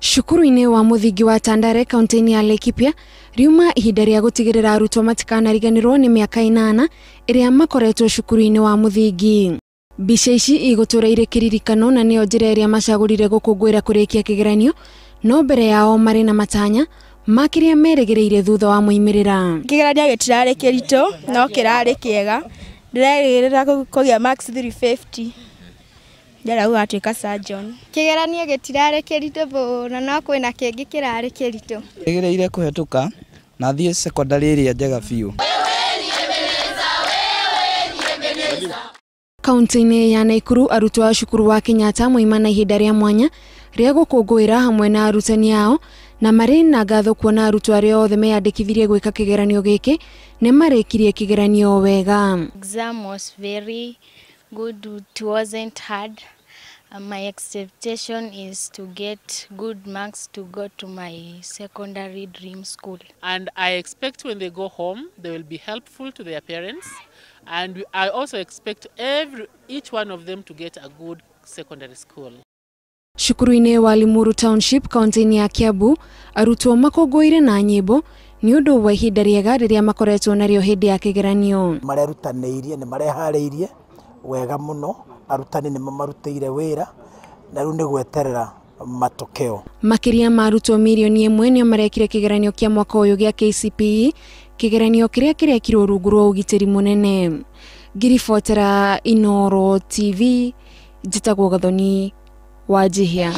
Cukuru-inĩ wa mũthingi wa Tandare kaunti-inĩ ya Laikipia riuma ihinda rĩa gũtigĩrĩra arutwo matikanariganĩrwo nĩ mĩaka 8 ĩrĩa makoretwo cukuru-inĩ wa mũthingi. Mbica ici igũtũra irĩ kĩririkano na nĩyo njĩra ĩrĩa macagũrire gũkũngũĩra kũrĩkia kĩgeranio, no mbere yao marĩ na matanya ma kĩrĩa merĩgĩrĩire thutha wa moimĩrĩra. Kĩgeranio gĩtirarĩ kĩritũ no kĩrarĩ kĩega, ndĩrerĩgĩrĩra kũgĩa marks 350 ndĩrenda gũgatuĩka surgeon. Kĩgeranio gĩtirarĩ kĩritũ mũno no kwĩna kĩngĩ kĩrarĩ kĩritũ. Ndĩrĩgĩrĩire kũhetũka na thiĩ secondary ĩrĩa njega biũ. Kaunti-inĩ ya Naikuru arutwo a cukuru wa Kenyatta moima na ihinda rĩa mwanya rĩa gũkũngũĩra hamwe na arutani ao, na marĩ na ngatho kuona arutwo arĩa othe meyandĩkithirie gwĩka kĩgeranio gĩkĩ nĩ marĩkirie kĩgeranio wega. Exam was very good, it wasn't hard. My expectation is to get good marks to go to my secondary dream school. And I expect when they go home, they will be helpful to their parents. And I also expect each one of them to get a good secondary school. Cukuru-inĩ wa Limuru Township kaunti-inĩ ya Kiambu arutwo makũngũĩire na nyĩmbo nĩ ũndũ wa ihinda rĩega rĩrĩa makoretwo narĩo hĩndĩ ya kĩgeranio. Marerutanĩirie, nĩ mareharĩirie wega mũno, arutani nĩ mamarutĩire wĩra na rĩu nĩ gweterera matokeo. Makĩria ma arutwo mirioni 1 nĩo marekire kĩgeranio kĩa mwaka ũyũ gĩa KCPE, kĩgeranio kĩrĩa kĩrekirwo rungu rwa ũgitĩri mũnene. Ngiribotera Inooro TV, njĩtagwo Gathoni Wanjihia.